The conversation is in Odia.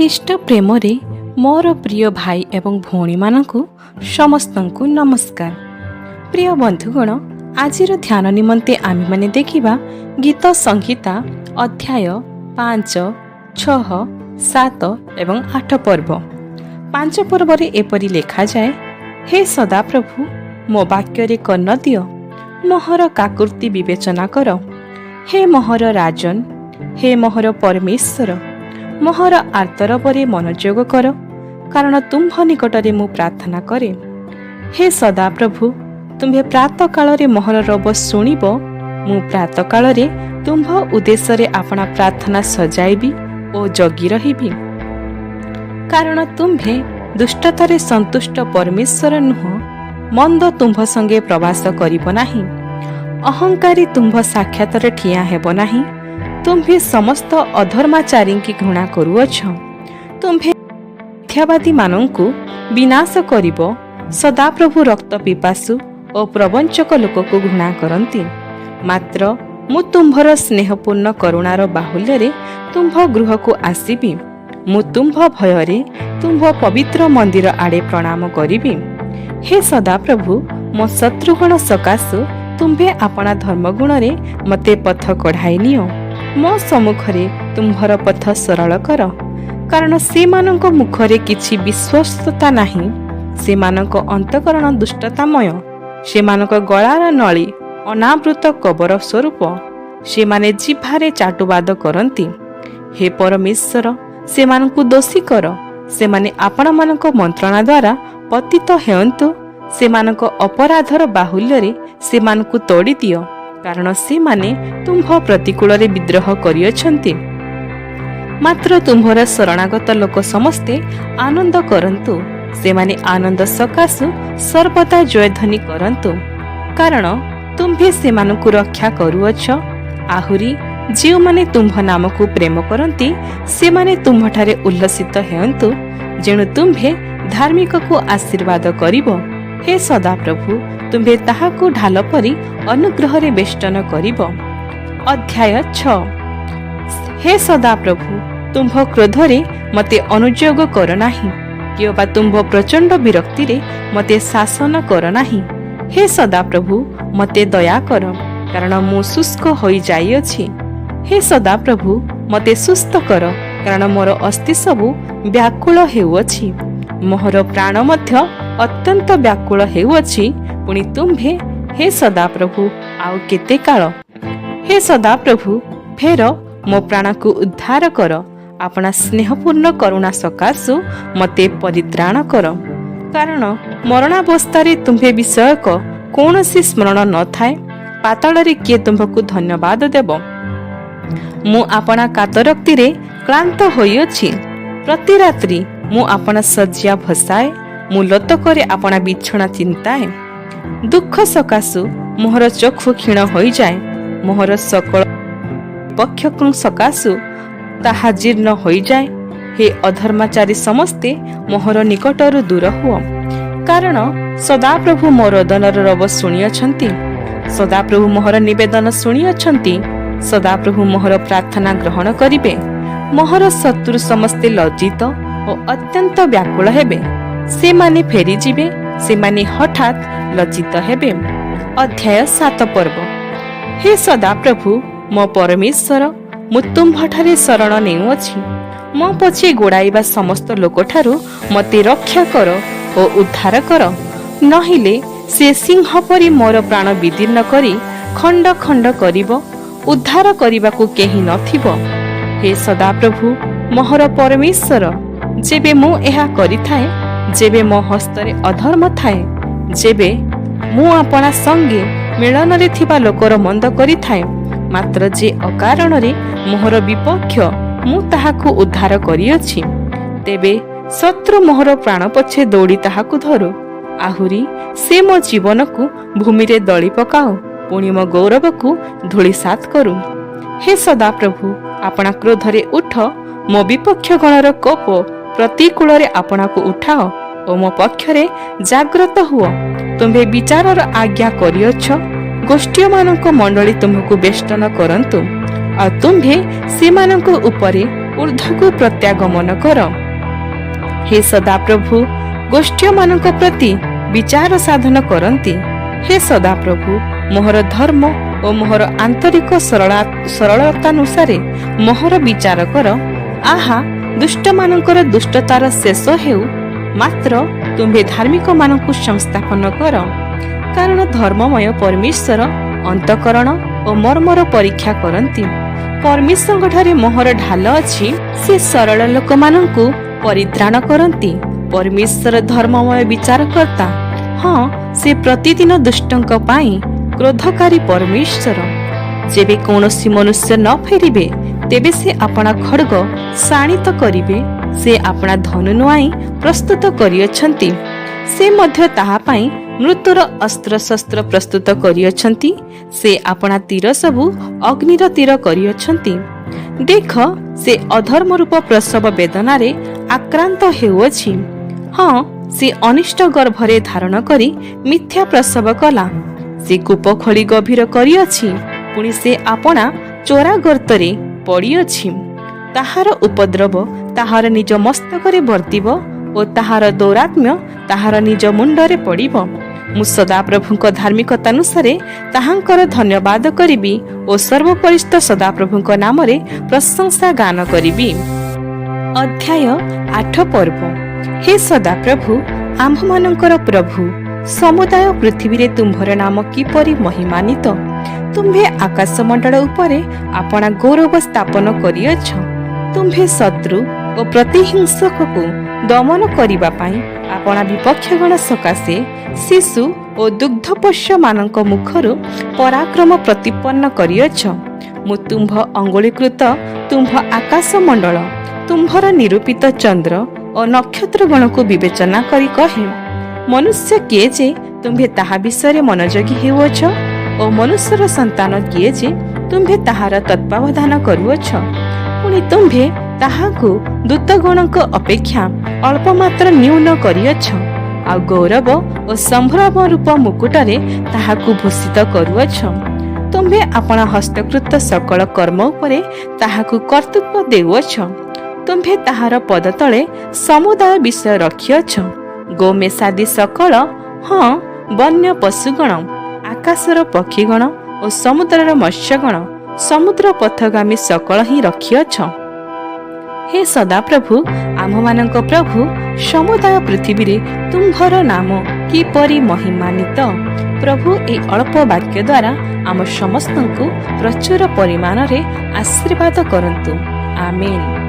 ଖ୍ରୀଷ୍ଟ ପ୍ରେମରେ ମୋର ପ୍ରିୟ ଭାଇ ଏବଂ ଭଉଣୀମାନଙ୍କୁ ସମସ୍ତଙ୍କୁ ନମସ୍କାର। ପ୍ରିୟ ବନ୍ଧୁଗଣ, ଆଜିର ଧ୍ୟାନ ନିମନ୍ତେ ଆମେମାନେ ଦେଖିବା ଗୀତ ସଂହିତା ଅଧ୍ୟାୟ 5, 6, 7 ଏବଂ 8 ପର୍ବ। 5 ପର୍ବରେ ଏପରି ଲେଖାଯାଏ, ହେ ସଦାପ୍ରଭୁ, ମୋ ବାକ୍ୟରେ କର୍ଣ୍ଣ ଦିଅ, ମୋହର କାକୁତି ବିବେଚନା କର। ହେ ମୋହର ରାଜନ, ହେ ମୋହର ପରମେଶ୍ୱର, ମୋହର ଆର୍ତ୍ତରବରେ ମନୋଯୋଗ କର, କାରଣ ତୁମ୍ଭ ନିକଟରେ ମୁଁ ପ୍ରାର୍ଥନା କରେ। ହେ ସଦାପ୍ରଭୁ, ତୁମ୍ଭେ ପ୍ରାତଃକାଳରେ ମୋହର ରବ ଶୁଣିବ। ମୁଁ ପ୍ରାତଃକାଳରେ ତୁମ୍ଭ ଉଦ୍ଦେଶ୍ୟରେ ଆପଣା ପ୍ରାର୍ଥନା ସଜାଇବି ଓ ଜଗି ରହିବି। କାରଣ ତୁମ୍ଭେ ଦୁଷ୍ଟତାରେ ସନ୍ତୁଷ୍ଟ ପରମେଶ୍ୱର ନୁହଁ, ମନ୍ଦ ତୁମ୍ଭ ସଙ୍ଗେ ପ୍ରବାସ କରିବ ନାହିଁ। ଅହଙ୍କାରୀ ତୁମ୍ଭ ସାକ୍ଷାତରେ ଠିଆ ହେବ ନାହିଁ। ତୁମ୍ଭେ ସମସ୍ତ ଅଧର୍ମାଚାରୀଙ୍କୁ ଘୃଣା କରୁଅଛ। ତୁମ୍ଭେ ମିଥ୍ୟାବାଦୀମାନଙ୍କୁ ବିନାଶ କରିବ। ସଦାପ୍ରଭୁ ରକ୍ତ ପିପାସୁ ଓ ପ୍ରବଞ୍ଚକ ଲୋକକୁ ଘୃଣା କରନ୍ତି। ମାତ୍ର ମୁଁ ତୁମ୍ଭର ସ୍ନେହପୂର୍ଣ୍ଣ କରୁଣାର ବାହୁଲ୍ୟରେ ତୁମ୍ଭ ଗୃହକୁ ଆସିବି। ମୁଁ ତୁମ୍ଭ ଭୟରେ ତୁମ୍ଭ ପବିତ୍ର ମନ୍ଦିର ଆଡ଼େ ପ୍ରଣାମ କରିବି। ହେ ସଦାପ୍ରଭୁ, ମୋ ଶତ୍ରୁଗଣ ସକାଶୁ ତୁମ୍ଭେ ଆପଣା ଧର୍ମଗୁଣରେ ମୋତେ ପଥ କଢ଼ାଇ ନିଅ। ମୋ ସମ୍ମୁଖରେ ତୁମ୍ଭର ପଥ ସରଳ କର। କାରଣ ସେମାନଙ୍କ ମୁଖରେ କିଛି ବିଶ୍ୱସ୍ତତା ନାହିଁ। ସେମାନଙ୍କ ଅନ୍ତଃକରଣ ଦୁଷ୍ଟତାମୟ। ସେମାନଙ୍କ ଗଳାର ନଳୀ ଅନାବୃତ କବର ସ୍ୱରୂପ। ସେମାନେ ଜିହ୍ବାରେ ଚାଟୁବାଦ କରନ୍ତି। ହେ ପରମେଶ୍ୱର, ସେମାନଙ୍କୁ ଦୋଷୀ କର। ସେମାନେ ଆପଣମାନଙ୍କ ମନ୍ତ୍ରଣା ଦ୍ୱାରା ପତିତ ହେଉନ୍ତୁ। ସେମାନଙ୍କ ଅପରାଧର ବାହୁଲ୍ୟରେ ସେମାନଙ୍କୁ ତଡ଼ି ଦିଅ, କାରଣ ସେମାନେ ତୁମ୍ଭ ପ୍ରତିକୂଳରେ ବିଦ୍ରୋହ କରିଅଛନ୍ତି। ମାତ୍ର ତୁମ୍ଭର ଶରଣାଗତ ଲୋକ ସମସ୍ତେ ଆନନ୍ଦ କରନ୍ତୁ। ସେମାନେ ଆନନ୍ଦ ସକାଶୁ ସର୍ବଦା ଜୟଧ୍ୱନି କରନ୍ତୁ, କାରଣ ତୁମ୍ଭେ ସେମାନଙ୍କୁ ରକ୍ଷା କରୁଅଛ। ଆହୁରି ଯେଉଁମାନେ ତୁମ୍ଭ ନାମକୁ ପ୍ରେମ କରନ୍ତି, ସେମାନେ ତୁମ୍ଭଠାରେ ଉଲ୍ଲସିତ ହେଉନ୍ତୁ। ଯେଣୁ ତୁମ୍ଭେ ଧାର୍ମିକକୁ ଆଶୀର୍ବାଦ କରିବ। ହେ ସଦାପ୍ରଭୁ, ତୁମ୍ଭେ ତାହାକୁ ଢାଲ ପରି ଅନୁଗ୍ରହରେ ବେଷ୍ଟନ କରିବ। ଅଧ୍ୟାୟ 6। ହେ ସଦାପ୍ରଭୁ, ତୁମ୍ଭ କ୍ରୋଧରେ ମୋତେ ଅନୁଯୋଗ କର ନାହିଁ, କିଅବା ତୁମ୍ଭ ପ୍ରଚଣ୍ଡ ବିରକ୍ତିରେ ମୋତେ ଶାସନ କର ନାହିଁ। ହେ ସଦାପ୍ରଭୁ, ମୋତେ ଦୟା କର, କାରଣ ମୁଁ ଶୁଷ୍କ ହୋଇଯାଇଅଛି। ହେ ସଦାପ୍ରଭୁ, ମୋତେ ସୁସ୍ଥ କର, କାରଣ ମୋର ଅସ୍ଥି ସବୁ ବ୍ୟାକୁଳ ହେଉଅଛି। ମୋହର ପ୍ରାଣ ମଧ୍ୟ ଅତ୍ୟନ୍ତ ବ୍ୟାକୁଳ ହେଉଅଛି। ପୁଣି ତୁମ୍ଭେ, ହେ ସଦାପ୍ରଭୁ, ଆଉ କେତେ କାଳ? ହେ ସଦାପ୍ରଭୁ, ଫେର, ମୋ ପ୍ରାଣକୁ ଉଦ୍ଧାର କର। ଆପଣା ସ୍ନେହପୂର୍ଣ୍ଣ କରୁଣା ସକାଶୁ ମୋତେ ପରିତ୍ରାଣ କର। କାରଣ ମରଣାବସ୍ଥାରେ ତୁମ୍ଭେ ବିଷୟକ କୌଣସି ସ୍ମରଣ ନଥାଏ। ପାତାଳରେ କିଏ ତୁମ୍ଭକୁ ଧନ୍ୟବାଦ ଦେବ? ମୁଁ ଆପଣା କାତରୋକ୍ତିରେ କ୍ଳାନ୍ତ ହୋଇଅଛି। ପ୍ରତି ରାତ୍ରି ମୁଁ ଆପଣା ଶଯ୍ୟା ଭସାଏ। ମୁଁ ଲୋତକରେ ଆପଣା ବିଛଣା ଚିନ୍ତାଏ। ଦୁଃଖ ସକାଶୁ ମୋହର ଚକ୍ଷୁ କ୍ଷୀଣ ହୋଇଯାଏ। ମୋହର ସକଳ ବିପକ୍ଷ ସକାଶୁ ତାହା ଜୀର୍ଣ୍ଣ ହୋଇଯାଏ। ହେ ଅଧର୍ମାଚାରୀ ସମସ୍ତେ, ମୋହର ନିକଟରୁ ଦୂର ହୁଅ, କାରଣ ସଦାପ୍ରଭୁ ମୋ ରୋଦନର ରବ ଶୁଣିଅଛନ୍ତି। ସଦାପ୍ରଭୁ ମୋହର ନିବେଦନ ଶୁଣିଅଛନ୍ତି। ସଦାପ୍ରଭୁ ମୋହର ପ୍ରାର୍ଥନା ଗ୍ରହଣ କରିବେ। ମୋହର ଶତ୍ରୁ ସମସ୍ତେ ଲଜ୍ଜିତ ଓ ଅତ୍ୟନ୍ତ ବ୍ୟାକୁଳ ହେବେ। ସେମାନେ ଫେରିଯିବେ, ସେମାନେ ହଠାତ୍ ଲଜ୍ଜିତ ହେବେ। ଅଧ୍ୟାୟ 7 ପର୍ବ। ହେ ସଦାପ୍ରଭୁ, ମୋ ପରମେଶ୍ୱର, ମୁଁ ତୁମ୍ଭଠାରେ ଶରଣ ନେଉଅଛି। ମୋ ପଛେ ଗୋଡ଼ାଇବା ସମସ୍ତ ଲୋକଠାରୁ ମୋତେ ରକ୍ଷା କର ଓ ଉଦ୍ଧାର କର। ନହିଲେ ସେ ସିଂହ ପରି ମୋର ପ୍ରାଣ ବିଦୀର୍ଣ୍ଣ କରି ଖଣ୍ଡ ଖଣ୍ଡ କରିବ, ଉଦ୍ଧାର କରିବାକୁ କେହି ନଥିବ। ହେ ସଦାପ୍ରଭୁ, ମୋହର ପରମେଶ୍ୱର, ଯେବେ ମୁଁ ଏହା କରିଥାଏ, ଯେବେ ମୋ ହସ୍ତରେ ଅଧର୍ମ ଥାଏ, ଯେବେ ମୁଁ ଆପଣା ସଙ୍ଗେ ମିଳନରେ ଥିବା ଲୋକର ମନ୍ଦ କରିଥାଏ, ମାତ୍ର ଯେ ଅକାରଣରେ ମୋହର ବିପକ୍ଷ, ମୁଁ ତାହାକୁ ଉଦ୍ଧାର କରିଅଛି, ତେବେ ଶତ୍ରୁ ମୋହର ପ୍ରାଣ ପଛେ ଦୌଡ଼ି ତାହାକୁ ଧରୁ। ଆହୁରି ସେ ମୋ ଜୀବନକୁ ଭୂମିରେ ଦଳି ପକାଉ, ପୁଣି ମୋ ଗୌରବକୁ ଧୂଳିସାତ କରୁ। ହେ ସଦାପ୍ରଭୁ, ଆପଣା କ୍ରୋଧରେ ଉଠ। ମୋ ବିପକ୍ଷ ଗଣର କୋପ ପ୍ରତିକୂଳରେ ଆପଣାକୁ ଉଠାଅ ଓ ମୋ ପକ୍ଷରେ ଜାଗ୍ରତ ହୁଅ। ତୁମ୍ଭେ ବିଚାରର ଆଜ୍ଞା କରିଅଛ। ଗୋଷ୍ଠୀୟମାନଙ୍କ ମଣ୍ଡଳୀ ତୁମ୍ଭକୁ ବେଷ୍ଟନ କରନ୍ତୁ, ଆଉ ତୁମ୍ଭେ ସେମାନଙ୍କ ଉପରେ ଉର୍ଦ୍ଧ୍ୱକୁ ପ୍ରତ୍ୟାଗମନ କର। ହେ ସଦାପ୍ରଭୁ, ଗୋଷ୍ଠୀୟମାନଙ୍କ ପ୍ରତି ବିଚାର ସାଧନ କରନ୍ତି। ହେ ସଦାପ୍ରଭୁ, ମୋହର ଧର୍ମ ଓ ମୋହର ଆନ୍ତରିକ ସରଳତାନୁସାରେ ମୋହର ବିଚାର କର। ଆହା, ଦୁଷ୍ଟମାନଙ୍କର ଦୁଷ୍ଟତାର ଶେଷ ହେଉ, ମାତ୍ର ତୁମ୍ଭେ ଧାର୍ମିକମାନଙ୍କୁ ସଂସ୍ଥାପନ କର। କାରଣ ଧର୍ମମୟ ପରମେଶ୍ୱର ଅନ୍ତଃକରଣ ଓ ମର୍ମର ପରୀକ୍ଷା କରନ୍ତି। ପରମେଶ୍ୱରଙ୍କଠାରେ ମୋହର ଢାଲ ଅଛି, ସେ ସରଳ ଲୋକମାନଙ୍କୁ ପରିତ୍ରାଣ କରନ୍ତି। ପରମେଶ୍ୱର ଧର୍ମମୟ ବିଚାରକର୍ତ୍ତା, ହଁ, ସେ ପ୍ରତିଦିନ ଦୁଷ୍ଟଙ୍କ ପାଇଁ କ୍ରୋଧକାରୀ ପରମେଶ୍ୱର। ଯେବେ କୌଣସି ମନୁଷ୍ୟ ନ ଫେରିବେ, ତେବେ ସେ ଆପଣା ଖଡ଼ଗ ଶାଣିତ କରିବେ। ସେ ଆପଣା ଧନୁ ନୁଆଇଁ ପ୍ରସ୍ତୁତ କରିଅଛନ୍ତି। ସେ ମଧ୍ୟ ତାହା ପାଇଁ ମୃତ୍ୟୁର ଅସ୍ତ୍ରଶସ୍ତ୍ର ପ୍ରସ୍ତୁତ କରିଅଛନ୍ତି। ସେ ଆପଣା ତୀର ସବୁ ଅଗ୍ନିର ତୀର କରିଅଛନ୍ତି। ଦେଖ, ସେ ଅଧର୍ମ ରୂପ ପ୍ରସବ ବେଦନାରେ ଆକ୍ରାନ୍ତ ହେଉଅଛି। ହଁ, ସେ ଅନିଷ୍ଟ ଗର୍ଭରେ ଧାରଣ କରି ମିଥ୍ୟା ପ୍ରସବ କଲା। ସେ କୂପ ଖୋଳି ଗଭୀର କରିଅଛି, ପୁଣି ସେ ଆପଣା ଚୋରା ଗର୍ତ୍ତରେ ପଡ଼ିଅଛି। ତାହାର ଉପଦ୍ରବ ତାହାର ନିଜ ମସ୍ତକରେ ବର୍ତ୍ତିବ ଓ ତାହାର ଦୌରାତ୍ମ୍ୟ ତାହାର ନିଜ ମୁଣ୍ଡରେ ପଡ଼ିବ। ମୁଁ ସଦାପ୍ରଭୁଙ୍କ ଧାର୍ମିକତାନୁସାରେ ତାହାଙ୍କର ଧନ୍ୟବାଦ କରିବି ଓ ସର୍ବୋପରିସ୍ଥ ସଦାପ୍ରଭୁଙ୍କ ନାମରେ ପ୍ରଶଂସା ଗାନ କରିବି। ଅଧ୍ୟାୟ 8 ପର୍ବ। ହେ ସଦାପ୍ରଭୁ, ଆମ୍ଭମାନଙ୍କର ପ୍ରଭୁ, ସମୁଦାୟ ପୃଥିବୀରେ ତୁମ୍ଭର ନାମ କିପରି ମହିମାନ୍ୱିତ! ତୁମ୍ଭେ ଆକାଶମଣ୍ଡଳ ଉପରେ ଆପଣା ଗୌରବ ସ୍ଥାପନ କରିଅଛ। ତୁମ୍ଭେ ଶତ୍ରୁ ଓ ପ୍ରତିହିଂସକକୁ ଦମନ କରିବା ପାଇଁ ଆପଣା ବିପକ୍ଷଗଣ ସକାଶେ ଶିଶୁ ଓ ଦୁଗ୍ଧପୋଷ୍ୟମାନଙ୍କ ମୁଖରୁ ପରାକ୍ରମ ପ୍ରତିପନ୍ନ କରିଅଛ। ମୁଁ ତୁମ୍ଭ ଅଙ୍ଗୁଳୀକୃତ ତୁମ୍ଭ ଆକାଶମଣ୍ଡଳ, ତୁମ୍ଭର ନିରୂପିତ ଚନ୍ଦ୍ର ଓ ନକ୍ଷତ୍ରଗଣକୁ ବିବେଚନା କରି କହେ, ମନୁଷ୍ୟ କିଏ ଯେ ତୁମ୍ଭେ ତାହା ବିଷୟରେ ମନୋଯୋଗୀ ହେଉଅଛ ଓ ମନୁଷ୍ୟର ସନ୍ତାନ କିଏ ଯେ ତୁମ୍ଭେ ତାହାର ତତ୍ତ୍ୱାବଧାନ କରୁଅଛ? ପୁଣି ତୁମ୍ଭେ ତାହାକୁ ଦୂତଗଣଙ୍କ ଅପେକ୍ଷା ଅଳ୍ପ ମାତ୍ର ନ୍ୟୁନ କରିଅଛ, ଆଉ ଗୌରବ ଓ ସମ୍ଭ୍ରମ ରୂପ ମୁକୁଟରେ ତାହାକୁ ଭୂଷିତ କରୁଅଛ। ତୁମ୍ଭେ ଆପଣା ହସ୍ତକୃତ ସକଳ କର୍ମ ଉପରେ ତାହାକୁ କର୍ତ୍ତୃତ୍ୱ ଦେଉଅଛ। ତୁମ୍ଭେ ତାହାର ପଦତଳେ ସମୁଦାୟ ବିଷୟ ରଖିଅଛ, ଗୋମେଷାଦି ସକଳ, ହଁ, ବନ୍ୟ ପଶୁଗଣ, ଆକାଶର ପକ୍ଷୀଗଣ ଓ ସମୁଦ୍ରର ମତ୍ସ୍ୟଗଣ, ସମୁଦ୍ର ପଥଗାମୀ ସକଳ ହିଁ ରଖିଅଛ। ହେ ସଦାପ୍ରଭୁ, ଆମ୍ଭମାନଙ୍କ ପ୍ରଭୁ, ସମୁଦାୟ ପୃଥିବୀରେ ତୁମ୍ଭର ନାମ କିପରି ମହିମାନ୍ୱିତ! ପ୍ରଭୁ ଏହି ଅଳ୍ପ ବାକ୍ୟ ଦ୍ୱାରା ଆମ ସମସ୍ତଙ୍କୁ ପ୍ରଚୁର ପରିମାଣରେ ଆଶୀର୍ବାଦ କରନ୍ତୁ। ଆମେନ୍।